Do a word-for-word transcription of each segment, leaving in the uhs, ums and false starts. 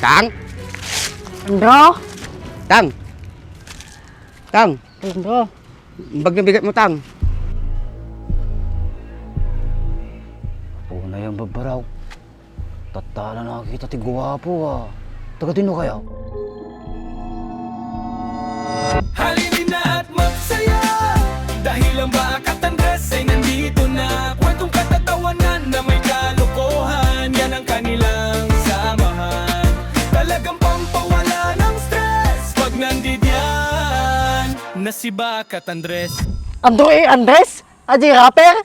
Tang! Andro! Tang! Tang! Andro! Bagna bigat mo, Tang. Apo na yan, babbaraw. Tattala nakita ti guwapo, ah. Taga dino kaya? Halina na at magsaya dahil ang Bakat Andres ay nandito na. Kwentong katatawanan na may kalokohan, yan ang kanilang samahan. Talagang pampawala ng stress pag nandidiyan na si Bakat Andres. Andro A. Andres? Adiay rapper?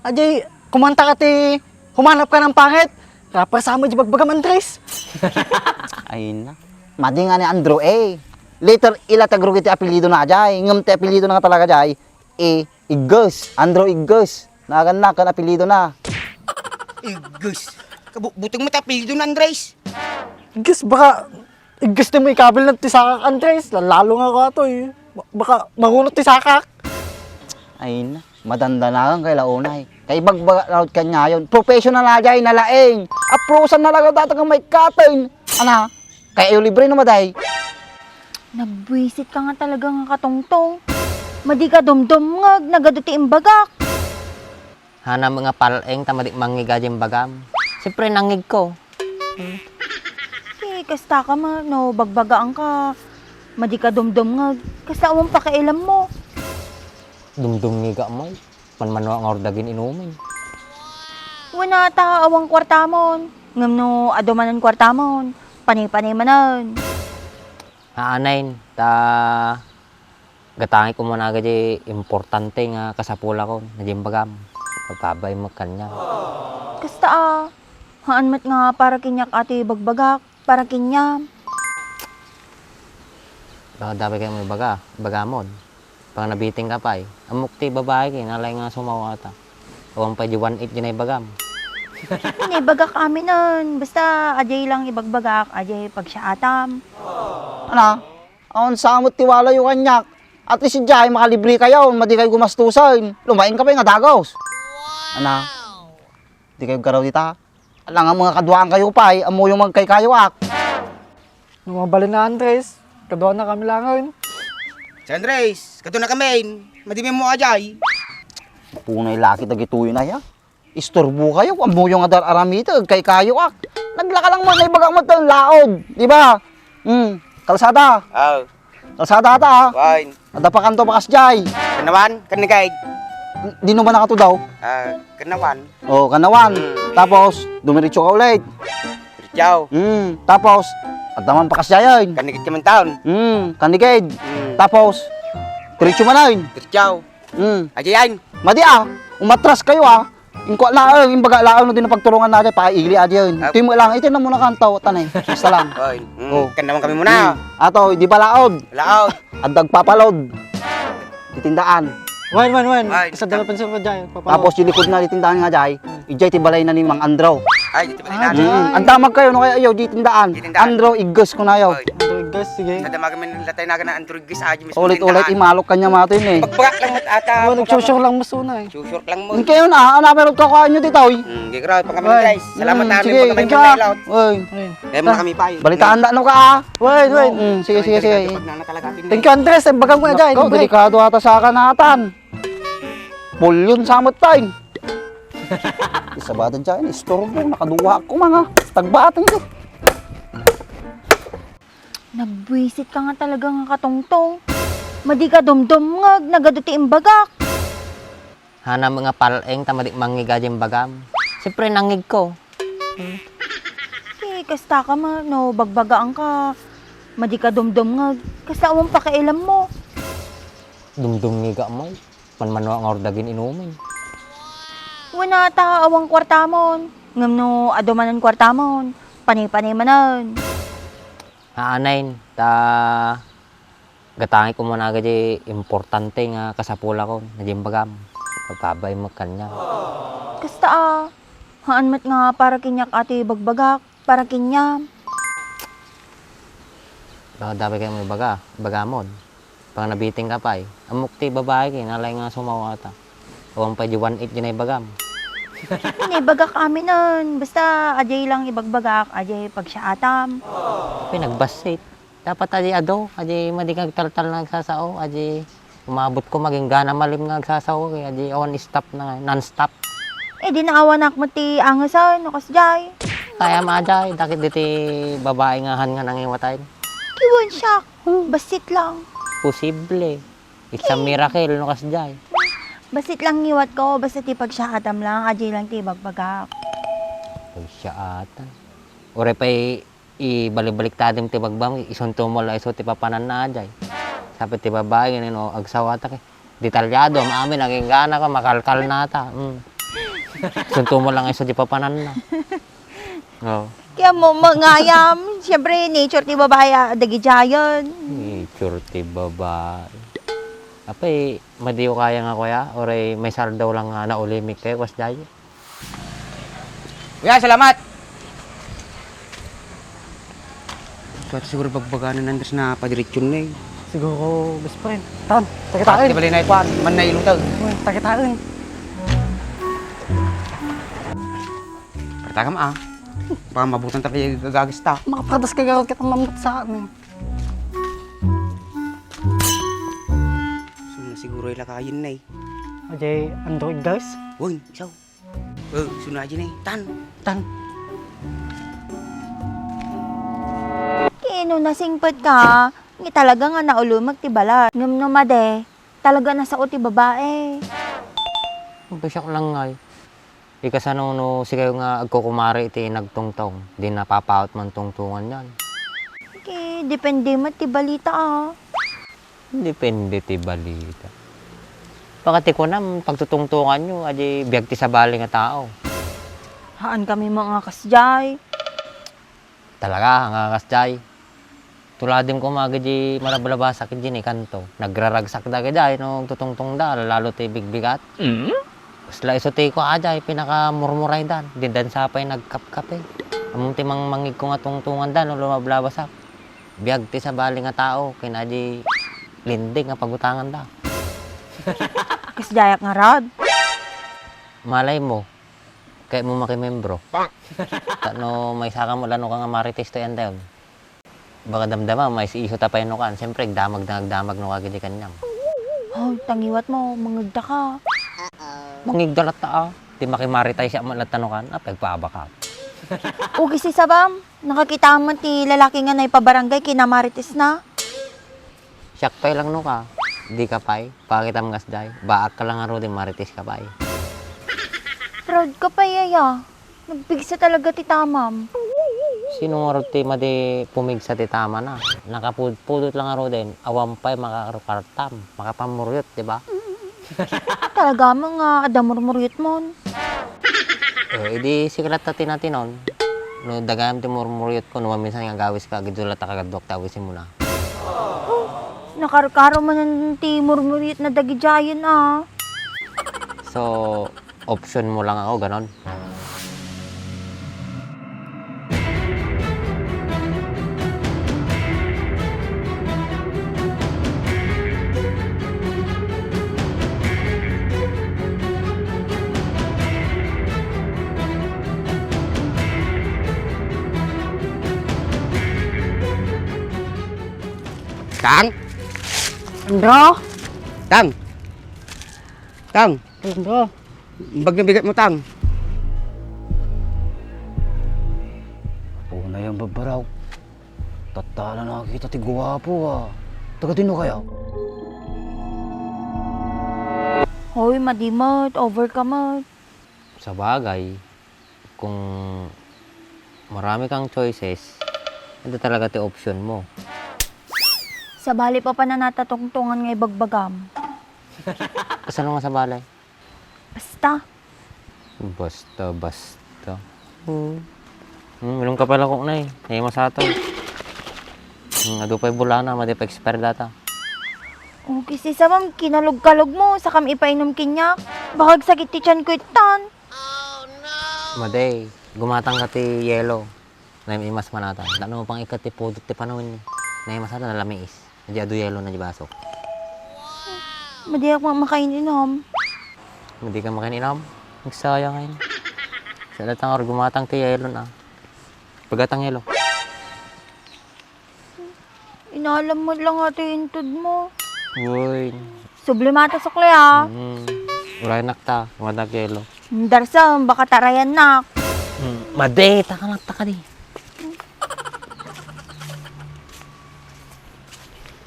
Adiay kumanta ka ti Humanap Ka ng Pangit? Rapper sa amin di bagbagam, Andres. Ay na. Madi nga ni Andro A. Letter E la ti agrugit ti apelyido na jay. Ngem ti apelyido na nga talaga jay, A. Igges. Andro Igges. Naganna ken apelyido na. Igges. Kabu-, buteng mo ti apelyido na, Andres. Igges, baka igges ti mo ikabil na ti sakak, Andres. Lalo nga ako ato eh. Ba-, baka marunot ti sakak. Ay na. Madandanagan kay la unay. Kay ibagbaga laut kaniayon. Professional a jay, nalaing. Aprusan na laga data nga may katen. Ana, kay ayo libre no maday. Nabwisit ka nga talaga nga katungtong. Madi ka dumdumngeg, nagadu ti imbagak. Hanam nga pal-eng ta madi mangngeg a jay imbagam. Siyempre, nangngeg ko. Ti, kasta ka ma, no bagbagaang ka, madi ka dumdumngeg. Kasta awan pakialam mo. Dumdumngeg a, may. Manmano nga urdagin inumen. Wen ata, awan kuartamon. Ngem no adu manen kuartamon, panay-panay manen. Haanayen, ta gatangek umuna gaji importante nga kasapulakon, na jay imbagam. Papabain met kaniak. Kasta a, haan met nga para kaniak a ti bagbagak, para kaniam. Dapat, dapat kayo may baga, bagamon. Pang nabiting ka pay. Ammok ti babae ken, nalaing nga sumaw ata. Awan pay di one eight di naibagam. Naibagak aminen. Basta, adiay lang ibagbagak, adiay pagsiyaatam. Ana, awan sa met ti walayo kaniak. At least, idiay, makalibre kayo, madi kayo gumastusen. Lumaing ka pay nga dagos. Ana, di kayo garaw dita. Alangan mga kaduaan kayo pay, ammoyo nga agkaykayoak. No mabalin na, Andres, kaduana kami langen. Si Andres, kaduana kami. Madi met mo a jay. Punay laki dagitoy na ya. Isturbo kayo, ammoyo nga dar-aramid, agkaykayoak. Naglaka lang mo, naibaga mo ton laod, di ba? Hmm, kalsada. Aw. Kalsada ta, ah. Wen. Adda pa kanto bakas jay. Kanawan, kanigay. Dino ba nakato daw? Ah, kanawan. Oh, kanawan. Hmm. Tapos, dumiretso ka ulit. Diretso. Hmm, tapos, adda man bakas jay, ay. Kanigid ka man taon. Hmm, kanigid. Hmm. Tapos, diretso man, ay. Diretso. Hmm. Ajayan. Madi, ah. Umatras kayo, ah. Ingko laeng, imbaga laeng no di napagturungan na diay, paili a diay. Ah. Iti mo lang, iti na muna kanto, tanay. Basta lang. Oy, mm, oh. Kanawan kami muna. Mm. Ato, di ba laod? Laod. Adda agpapalod. Di tindaan. Wen, wen, wen. Wen. Isa dala pensar ko diay, papalod. Tapos, di likod na di tindaan nga diay. Hmm. Idiay ti balay na ni Mang Andro. Ay, di ti balay na. Ah, mm. Diay. Ang damag kayo, no, kaya ayaw, di tindaan. Di tindaan. Andro, igges ko na yaw. Oy. Andro, igges, sige. Nadamagan mo yung latay na Andro, igges, ah, di mismo ulit-ulit, tindahan. Imalok kanya mato yun, eh. Pagbagak lang mat ata. Oh, nagsusure lang mo suna, eh. Susure lang mo. Ang kayo na, ah, naperot ka kuhaan nyo dito, eh. Hmm, di grabe pa kami, guys. Salamat na, sige, thank you, ah. Oy. Oy. Kaya muna kami pa, eh. Balitaan na, ano ka, ah? Wait, wait. Mm, sige, sige, sige. Pag nana talaga, thank you, Andres. Ang bagang mo na dyan. Nako, delikado ata sa kanatan. Pulyon sa amat tayo. Isabatan siya, ini istorbo, nakaduwa ako, mga tagbating ko. Nabwisit ka nga talaga nga katungtong. Madi ka dumdumngeg, nagadu ti imbagak. Hanam nga pal-eng ta madi mangngeg a jay imbagam. Siyempre, nangngeg ko. Eh, kasta ka ma, no bagbagaang ka, madi ka dumdumngeg. Kasta awan pakialam mo. Dumdumngeg a, may. Manmano nga urdagin inumen. Wen ata, awan kuartamon. Ngem no adu manen kuartamon, panay-panay manen. Haanayen, ta gatangek umuna gaji importante nga kasapulakon, na jay imbagam. Papabain met kaniak. Kasta a, haan met nga para kaniak a ti bagbagak. Para kaniam. Dapat, dapat kayo may baga, bagamon. Pang nabiting ka pay. Ammok ti babae ken, nalaing nga sumaw ata. Awan pay di one eight di naibagam. Nibagak aminen. Basta, adiay lang ibagbagak, adiay pagsiyaatam. Pinagbassit. Dapat adi adu, adi madi nga agtaltal nga agsasao, adi umabot ko, maginggana malim nga agsasao, adi on stop na nga, non-stop. Eh, di naawanak met ti angesen, no kasdiay. Kayam ajay, dakit diti babae nga han nga nangiwatay. Kiwan siak. Hmm. Bassit lang. Posible. It's a miracle, no kasdiay. Bassit lang ngiwat ko, basta ti pagsiyaatam lang, adiay lang ti ibagbagak. Pagsiyaatam. Uray pay ibalibaliktadem ti bagbam, isunto mo la isu ti papananna, ajay. Sapay ti babae, no, agsawatak, eh. Detalyado, amin, aginggana ka, makalkalnata. Mm. Isunto mo lang isu ti papananna. Oh. Kaya mo, mangayam. Siyempre, nature ti babae, ah, dagidiayen. Nature ti babae. Apay, madiyo kaya nga kuya? Uray may sardaw lang nga naulimik kayo, kasdiay. Kuya, salamat! Suat siguro bagbaga ni Andres na padiretson na eh. Siguro, best friend. Tan, takitain. Di bali na ikuan, man na ilutag. Uy, takitain. Pertagam ah. Baka mabutan ta kaya gagagis ta. Makapadas ka garot kita mamut sa amin. So, na siguro ilakayin na eh. Ajay, Android guys. Uy, isaw. Oh, suna aja ni. Tan. Tan. Kino nasingpet ka? Nga talaga nga naulumek ti balat. Ngem no madi, talaga nasao ti babae. Ang pasyak lang ngay. Ikasano no sikayo nga agkukumari iti nagtungtong, di napapaot man tungtungan yan. Ki, depende met ti balita, ah. Depende ti balita. Baka ti kunam, pagtutungtunganyo, adi biag ti sabali nga tao. Haan kami mga kasjay. Talaga, nga kasjay. Tuladim ko magi di malablabasak di ni kanto. Nagraragsak da kay no agtutungtong da, lalo ti bigbigat. Mm? Kasla isu ti ko ajay, pinakamurmuray dan. Di dan sapay nagkapkape. Among ti mang-, mangig ko nga tungtungan da, no lumablabasak. Biag ti sabali nga tao, ken adi linding nga pagutangan da. Kasjayak ngarud. Malay mo, kayatmo makimembro. Tapno maisaka mo lano ka nga marites to yan dayon. Baka damdama, mais-iso ta pay no kan. Siyempre, agdamag na agdamag no ka gidi kanyam. Hoy, tangiwat mo, mangigda ka. Mangigda latta, ah. Di makimaritay siya man latta no kan. Ah, pagpabaka. Ugi si Sabam, nakakita mo ti lalaki nga naipabarangay kinamarites na? Siak pay lang no ka. Di ka pay. Pakita mo ngas jay. Baak ka lang aro di marites ka pay. Proud ka pay, yaya. Nagpigsa talaga ti tamam. Sino nga rod ti madi pumigsa ti tamana? Nakapudpudot lang nga rod din, awan pay makarukartam, makapamuryot, di ba? Talaga mo nga adda murmuryot mon. Eh, idi sikrat ta tinatinon. No dagayam ti murmuryot ko, no maminsan nga gawis ka, agidula ta kagadduak ti awisim mo na. Nakarkaro man ti murmuryot na dagidiayen, ah. So, option mo lang ako, ganon? Tang? Andro? Tang? Tang? Andro? Bagna bigat mo, Tang. Una yung babaraw. Tattala nakita ti guwapo, ah. Taga dino kaya? Hoy, madi met, over ka met. Sabagay, kung marami kang choices, ito talaga ti option mo. Sabali pa pananata tungtungan nga ibagbagam. Kasano nga sabali? Basta. Basta, basta. Hmm. Hmm, inom ka pala, Kok, nay. Nay, masato. Hmm, adu pay bulana, madi pa expire data. Okay, si Sabam, kinalog-kalog mo, sakam ipainom kaniak. Baka agsakit ti tiyan ko itan. Madi, gumatang ka ti yelo. Naimas manata. Tapno pang-ikkat ti pudot ti panawen ni. Naimas ata nalamiis. Adi adu yelo na di basok. Madiak ma-, makain-inom. Madi ka makain-inom? Nagsayang ay. Dala ta nga gumatang ti yelo na. Pagatang yelo. Inalam mo lang ati intud mo. Uy. Subli mata sukli, ah. Mm. Uray nak ta, gumatang yelo. Darsam, baka tarayan nak. Mm. Madi, taka nak, taka di.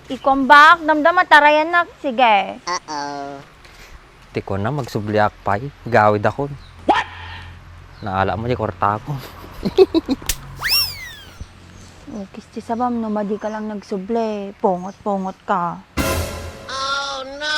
Ikuan bak, damdama tarayan nak. Sige. Uh-oh. Ti kuna, magsubliak pay. Gawid akon. What? Naala mo di kwartako. Ukis ti sabam, no madi ka lang nagsubli, pungot-pungot ka. Oh, no!